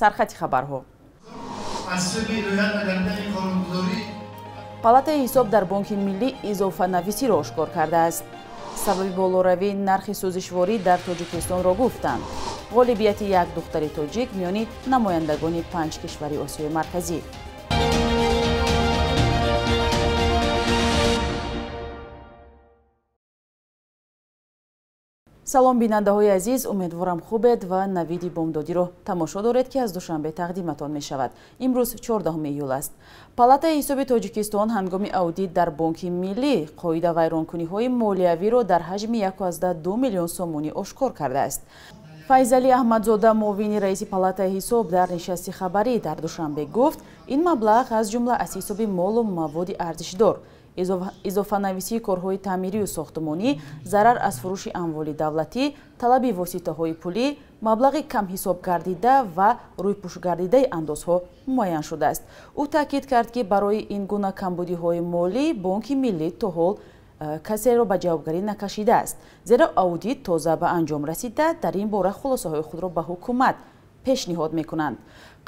Сархати хабарҳо. Палатаи ҳисоб дар Бонки Миллӣ изофанависиро ошкор кардааст. Сабаби болоравии нархи сӯзишворӣ дар Тоҷикистонро гуфтанд. Ғолибияти як духтари тоҷик миёни намояндагони 5 кишвари Осиёи Марказӣ. Салом бинандаҳои азиз, умедворам хубед ва навиди бомдодиро тамошо доред, ки аз Душанбе тақдиматон мешавад. Имрӯз 14 июл аст. Палатаи ҳисоби Тоҷикистон ҳангоми аудит дар Бонки Миллӣ қоидавайронкуниҳои молиявиро дар ҳаҷми 1,2 миллион сомонӣ ошкор кардааст. Файзалӣ Аҳмадзода, муовини раиси палатаи ҳисоб, дар нишасти хабарӣ дар Душанбе гуфт, ин маблағ аз ҷумла аз ҳисоби молу маводи арзишдор, изофанависии корҳои таъмирию сохтмонӣ, зарар аз фурӯши амволи давлатӣ, талаби воситаҳои пулӣ, маблағи камҳисобгардида ва рӯйпӯшгардидаи андозҳо муайян шудааст. Ӯ таъкид кард, ки барои ин гуна камбудиҳои молӣ Бонки Миллӣ то ҳол касеро ба ҷавобгарӣ накашидааст, зеро аудит тоза ба анҷом расида, дар ин бора хулосаҳои худро ба ҳукумат пешниҳод мекунанд.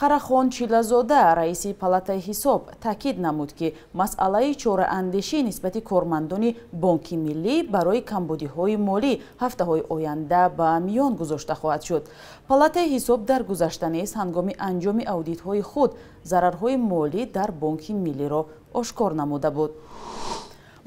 Қарахон Чилазода, раиси палатаи ҳисоб, таъкид намуд, ки масъалаи чораандешӣ нисбати кормандони Бонки Миллӣ барои камбудиҳои молӣ ҳафтаҳои оянда ба миён гузошта хоҳад шуд. Палатаи ҳисоб дар гузашта низ ҳангоми анҷоми аудитҳои худ зарарҳои молӣ дар Бонки Миллиро ошкор намуда буд.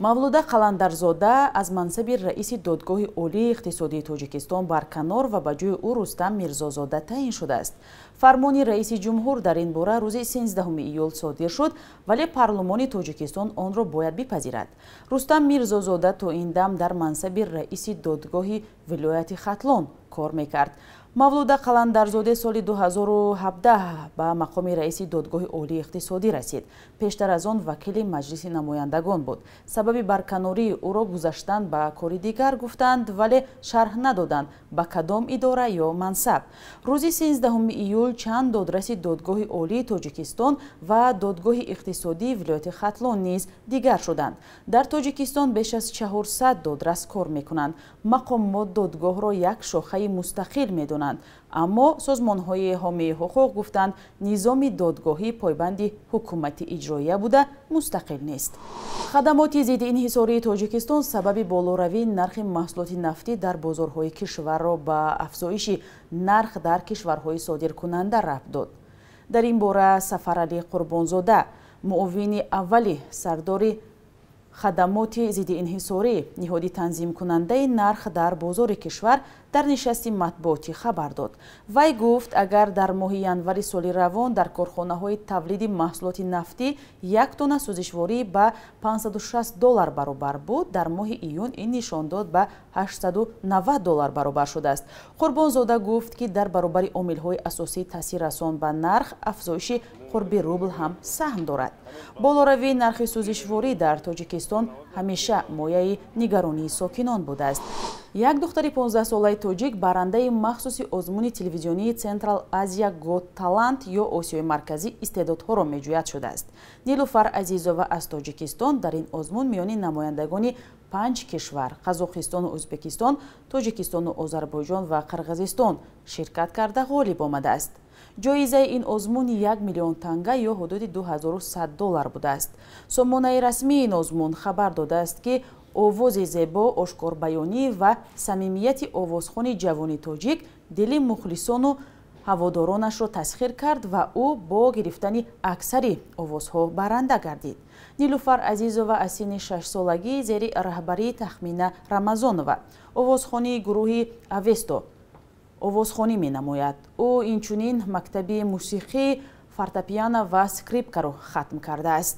Мавлуда Қаландарзода аз мансаби раиси Додгоҳи Олии иқтисодии Тоҷикистон барканор ва ба ҷои ӯ Рустам Мирзозода таъин шудааст. Фармони раиси ҷумҳур дар ин бора рӯзи 13 июл содир шуд, вале парлумони Тоҷикистон онро бояд бипазирад. Рустам Мирзозода то ин дам дар мансаби раиси додгоҳи вилояти Хатлон кор мекард. Мавлуда Қаландарзода соли 2017 ба мақоми раиси Додгоҳи Олии иқтисодӣ расид. Пештар аз он вакили Маҷлиси намояндагон буд. Сабаби барканории ӯро гузаштан ба кори дигар гуфтанд, вале шарҳ надоданд ба кадом идора ё мансаб. Рӯзи 13 июл чанд додраси Додгоҳи Олии Тоҷикистон ва Додгоҳи иқтисодии вилояти Хатлон низ дигар шуданд. Дар Тоҷикистон беш аз 400 додрас кор мекунанд. Мақомот додгоҳро як шохаи мустақил медонанд. Аммо созмонҳои ҳомии ҳуқуқ гуфтанд, низоми додгоҳӣ пойбанди ҳукумати иҷроия буда мустақил нест. Хадамоти зидди инҳисории Тоҷикистон сабаби болоравии нархи маҳсулоти нафтӣ дар бозорҳои кишварро ба афзоиши нарх дар кишварҳои содиркунанда рабт дод. Дар ин бора Сафаралӣ Қурбонзода, муовини аввали сардори хадамоти зидди инҳисорӣ, ниҳоди танзимкунандаи нарх дар бозори кишвар, дар нишасти матбуотӣ хабар дод. Вай гуфт, агар дар моҳи январи соли равон дар корхонаҳои тавлиди маҳсулоти нафтӣ як тонна сӯзишворӣ ба 560 доллар баробар буд, дар моҳи июн ин нишондод ба 890 доллар баробар шудааст. Қурбонзода гуфт, ки дар баробари омилҳои асосии таъсиррасон ба нарх афзоиши қурби рубл ҳам саҳм дорад. Болоравии нархи сӯзишворӣ дар Тоҷикистон ҳамеша мояи нигаронии сокинон будааст. Як духтари 15-солаи тоҷик барандаи махсуси озмуни телевизионии Централ Азия Got Talent ё Осиёи Марказӣ истеъдодҳоро меҷӯяд шудааст. Нилуфар Азизова аз Тоҷикистон дар ин озмун миёни намояндагони 5 кишвар Қазоқистону Ӯзбекистон, Тоҷикистону Озарбойҷон ва Қирғизистон ширкат карда ғолиб омадааст. Ҷоизаи ин озмун 1 миллион танга ё ҳудуди 2100 доллар будааст. Сомонаи расмии ин озмун хабар додааст, ки овози зебо, ошкорбаёнӣ ва самимияти овозхони ҷавони тоҷик дили мухлисону ҳаводоронашро тасхир кард ва ӯ бо гирифтани аксари овозҳо баранда гардид. Нилуфар Азизова аз синни 6-солагӣ зери раҳбарии Тахмина Рамазонова, овозхонии гурӯҳи Авесто, овозхонӣ менамояд. Ӯ инчунин мактаби мусиқӣ, фортепиано ва скрипкаро хатм кардааст.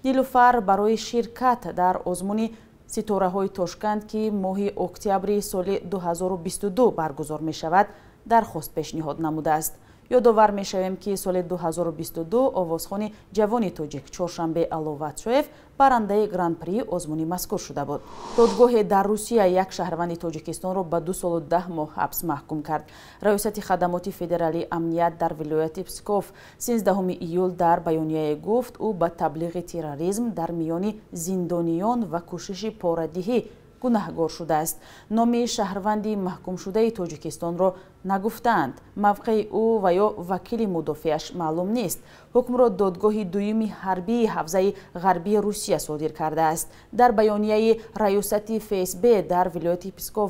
Нилуфар барои ширкат дар озмуни ситораҳои Тошканд, ки моҳи октябри соли 2022 баргузор мешавад, дархост пешниҳод намудааст. Ёдовар мешавем, ки соли 2022 овозхони ҷавони тоҷик Чоршанбе Аловатшоев барандаи гран-прии озмуни мазкур шуда буд. Додгоҳе дар Русия як шаҳрванди Тоҷикистонро ба 2 солу 10 моҳ ҳабс маҳкум кард. Раёсати хадамоти федералии амният дар вилояти Псков 13 июл дар баёнияе гуфт, ӯ ба таблиғи терроризм дар миёни зиндониён ва кӯшиши порадиҳӣ гунаҳгор шудааст. Номи шаҳрванди маҳкумшудаи Тоҷикистонро Нагуфтаанд. Мавқеи ӯ ва ё вакили мудофиаш маълум нест. Ҳукмро додгоҳи дуюми ҳарбии ҳавзаи ғарбии Русия содир кардааст. Дар баёнияи раёсати ФСБ дар вилояти Псков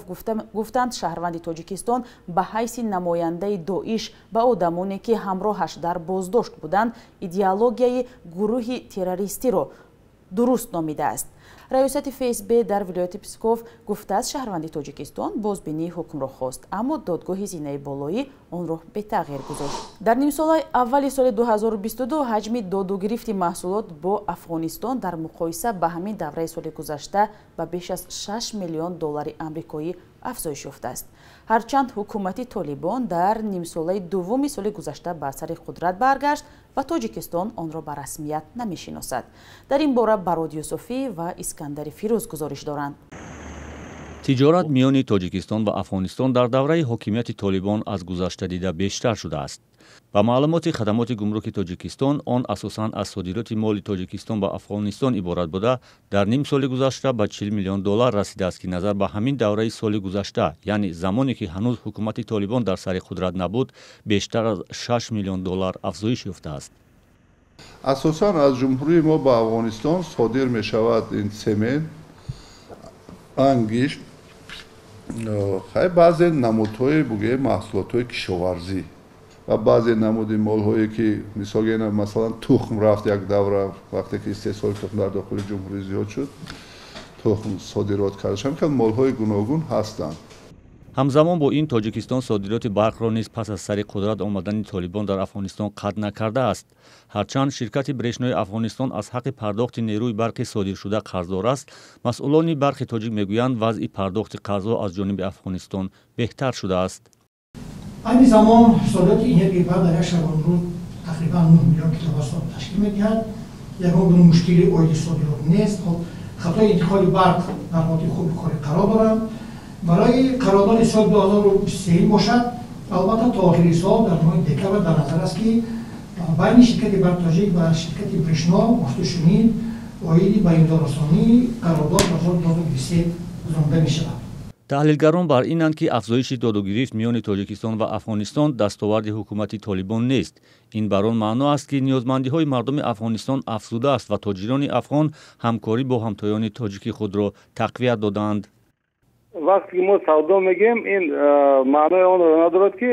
гуфтанд, шаҳрванди Тоҷикистон ба ҳайси намояндаи Доиш ба одамоне, ки ҳамроҳаш дар боздошт буданд, идеологияи гурӯҳи террористиро дуруст номидааст. Раёсати ФСБ дар вилояти Псков гуфтааст, шаҳрванди Тоҷикистон бозбинии ҳукмро хост, аммо додгоҳи зинаи болоӣ онро бетағйир гузошт. Дар нимсолаи аввали соли 2022 ҳаҷми додугирифти маҳсулот бо Афғонистон дар муқоиса ба ҳамин давраи соли гузашта ба беш аз 6 миллион доллари амрикоӣ афзоиш ёфтааст. Ҳарчанд ҳукумати Толибон дар нимсолаи дуввуми соли гузашта ба сари қудрат баргашт ва Тоҷикистон онро ба расмият намешиносад. Дар ин бора Барод Юсуфӣ ва Искандари Фирӯз гузориш доранд. Тиҷорат миёни Тоҷикистон ва Афғонистон дар давраи ҳокимияти Толибон аз гузашта дида бештар шудааст. Ба маълумоти хадамоти гумруки Тоҷикистон, он асосан аз содироти моли Тоҷикистон ба Афғонистон иборат буда, дар ним соли гузашта ба 40 миллион доллар расидааст, ки назар ба ҳамин давраи соли гузашта, яъне замоне ки ҳанӯз ҳукумати Толибон дар сари қудрат набуд, бештар аз 6 миллион доллар афзоиш ёфтааст. Асосан аз ҷумҳурии мо ба Афғонистон содир мешавад ин семент, ангишт, баъзе намудҳои бугӯем маҳсулотҳои кишоварзӣ ва баъзе намуди молҳое ки мисол масалан тухм рафт як давра, вақте ки истеҳсоли тухм дар дохили ҷумҳурӣ зиёд шуд, тухм содирот карда шуд. Ҳамин молҳои гуногун ҳастанд. Ҳамзамон бо ин Тоҷикистон содироти барқро низ пас аз сари қудрат омадани Толибон дар Афғонистон қатъ накардааст. Ҳарчанд ширкати Брешнои Афғонистон аз ҳаққи пардохти нерӯи барқи содиршуда қарздор аст, масъулони барқи тоҷик мегӯянд, вазъи пардохти қарзҳо аз ҷониби Афғонистон беҳтар шудааст. Айни замон содироти энергияи барқ дар як шабонрӯз тақрибан 9 миллион киловатт-соат ташкил медиҳад. Ягон гуна мушкили оиди содирот нест. Хатои интиқоли барқ дар ҳолати хуби корӣ қарор доранд. Барои қарордоди соли 2023 бошад, албатта то охири сол дар моҳи декабр дар назар аст, ки байни ширкати Барқи Тоҷик ва ширкати Брешно гуфтушунид оиди ба имзорасонии қарордод дар соли 2023 гузаронида мешавад. Таҳлилгарон бар инанд, ки афзоиши додугирифт миёни Тоҷикистон ва Афғонистон дастоварди ҳукумати Толибон нест. Ин бар он маъно аст, ки ниёзмандиҳои мардуми Афғонистон афзудааст ва тоҷирони афғон ҳамкорӣ бо ҳамтоёни тоҷики худро тақвият додаанд. Вақте ки мо савдо мегӯем, ин маънои онро надорад, ки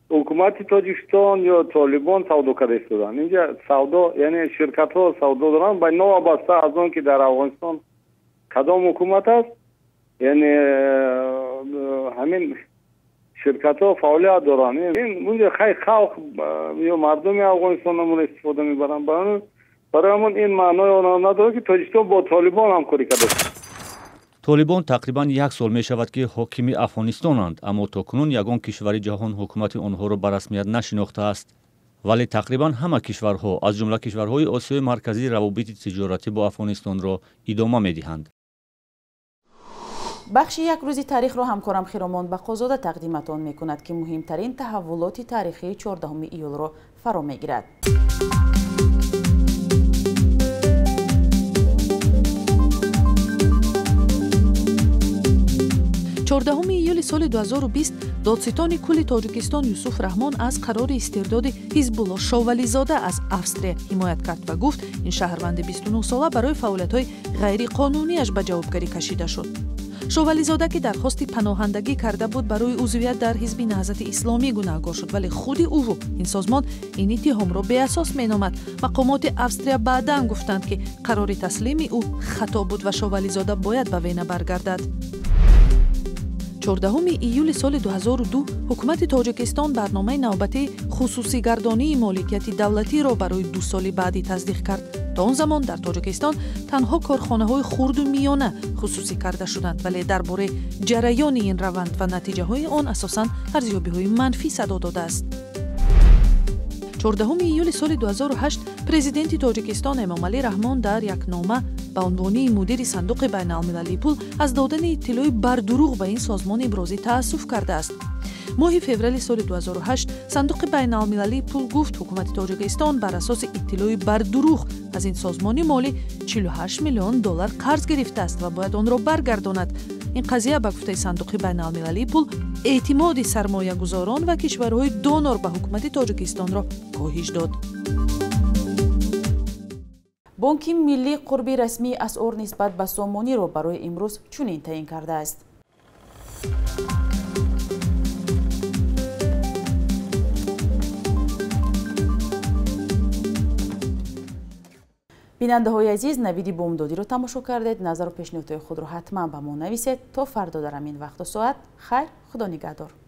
ҳукумати Тоҷикистон ё Толибон савдо карда истоданд. Инҷа савдо, яъне ширкатҳо савдо доранд, ба новобаста аз он ки дар Афғонистон кадом ҳукумат аст, яъне ҳамин ширкатҳо фаъолият доранд. Ин унҷа хай халқ ё мардуми Афғонистон намуна истифода мебаранд. Барои ҳамон ин маънои онро надорад, ки Тоҷикистон бо Толибон ҳамкорӣ кардааст. Толибон тақрибан як сол мешавад, ки ҳокими Афғонистонанд, аммо то кунун ягон кишвари ҷаҳон ҳукумати онҳоро ба расмият нашинохтааст. Вале тақрибан ҳама кишварҳо, аз ҷумла кишварҳои Осиёи Марказӣ, равобити тиҷоратӣ бо Афғонистонро идома медиҳанд. Бахши як рӯзи таърихро ҳамкорам Хиромон Бақозода тақдиматон мекунад, ки муҳимтарин таҳаввулоти таърихии 14 июлро фаро мегирад. 14 июли соли 2020 додситони кулли Тоҷикистон Юсуф Раҳмон аз қарори истирдоди Ҳизбулло Шовализода аз Австрия ҳимоят кард ва гуфт, ин шаҳрванди 29сола барои фаъолиятҳои ғайриқонунияш ба ҷавобгарӣ кашида шуд. Шовализода, ки дархости паноҳандагӣ карда буд, барои узвият дар ҳизби Наҳзати Исломӣ гунаҳгор шуд, вале худи ӯву ин созмон ин иттиҳомро беасос меномад. Мақомоти Австрия баъдан гуфтанд, ки қарори таслими ӯ хато буд ва Шовализода бояд ба Вена баргардад. 14 июли соли 2002 ҳукумати Тоҷикистон барномаи навбатии хусусигардонии моликияти давлатиро барои 2 соли баъдӣ тасдиқ кард. То он замон дар Тоҷикистон танҳо корхонаҳои хурду миёна хусусӣ карда шуданд, вале дар бораи ҷараёни ин раванд ва натиҷаҳои он асосан арзёбиҳои манфӣ садо додааст. 14 июли соли 2008 президенти Тоҷикистон Эмомалӣ Раҳмон дар як нома ба унвони мудири сандуқи байналмилалии пул аз додани иттилои бардурӯғ ба ин созмон ибрози таассуф кардааст. Моҳи феврали соли 2008 сандуқи байналмилалии пул гуфт, ҳукумати Тоҷикистон бар асоси иттилои бардурӯғ аз ин созмони молӣ 48 миллион доллар қарз гирифтааст ва бояд онро баргардонад. Ин қазия, ба гуфтаи Сандуқи байналмилалии пул, эътимоди сармоягузорон ва кишварҳои донор ба ҳукумати Тоҷикистонро коҳиш дод. Бонки миллӣ қурби расмии асъор нисбат ба сомониро барои имрӯз чунин таъин кардааст. Бинандаҳои азиз, навиди бомдодиро тамошо кардед. Назару пешниҳодҳои худро ҳатман ба мо нависед. То фардо дар ҳамин вақту соат хайр, худо нигаҳдор.